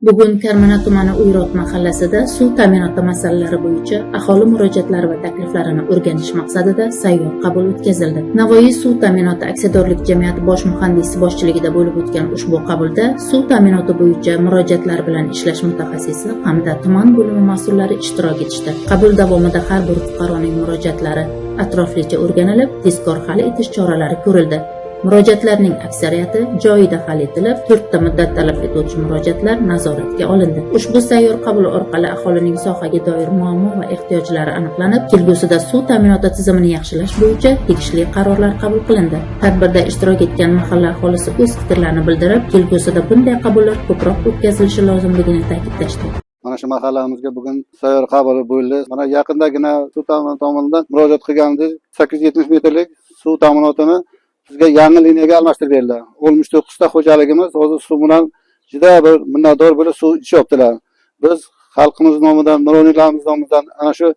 Bugun Karmana tumani Uyrot mahallasida suv ta'minoti masalalari bo'yicha aholi murojaatlari va takliflarini o'rganish maqsadida sayyor qabul o'tkazildi. Navoiy suv ta'minoti aksiyadorlik jamiyati bosh muhandisi boshchiligida bo'lib o'tgan ushbu qabulda suv ta'minoti bo'yicha murojaatlar bilan ishlash mutaxassisi hamda tuman bo'limi mas'ullari ishtirok etishdi. Qabul davomida har bir fuqaroning murojaatlari atroflicha o'rganilib, tezkor hal etish choralari ko'rildi. Murojaatlarning aksariyati joyida hal etilib, to'rtta muddat talab etuvchi murojaatlar nazoratga olindi. Ushbu sayyor qabul orqali aholining sohaga doir muammo va ehtiyojlari aniqlanib, kelgusida suv ta'minoti tizimini yaxshilash bo'yicha tegishli qarorlar qabul qilindi. Tadbirda ishtirok etgan mahalla aholisi o'z fikrlarini bildirib, kelgusida bunday qabullar ko'proq o'tkazilishi lozimligini ta'kidlashdi. Mana shu mahallamizga bugun sayyor qabuli bo'ldi. Mana yaqindagina suv ta'minoti tomonidan murojaat qilgandik. 870 metrlik suv ta'minotini bizga yangi liniyaga almashtirib berildi. 69 ta xo'jaligimiz hozir suv bilan juda bir minnatdor bo'lib suv ichyaptilar. Biz xalqimiz nomidan, nuroniylarimiz nomidan ana shu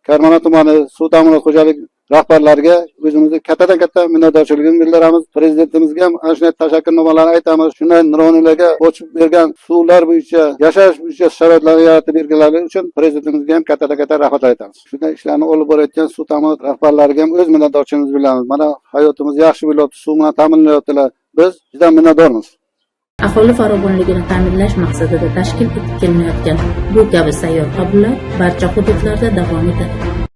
Karmana tumani suv ta'minot xo'jalik rahbarlariga o'zimizni kattadan katta minnatdorchiligimizni bildiramiz. Prezidentimizga ham ana shunday tashakkurnomalarni aytamiz. Shunday nuroniylarga ochib bergan suvlar bo'yicha, yashash bo'yicha sharoitlarni yaratib berganlari uchun prezidentimizga ham kattadan katta rahmat aytamiz. Shunday ishlarni olib borayotgan suv ta'minot rahbarlariga ham o'z minnatdorchiligimizni bildiramiz. Mana hayotimiz yaxshi bo'lyapti, suv bilan ta'minlayaptilar. Biz juda minnatdormiz. Aholi farovonligini ta'minlash maqsadida tashkil etib kelinayotgan bu kabi sayyor qabullar barcha hududlarda davom etadi.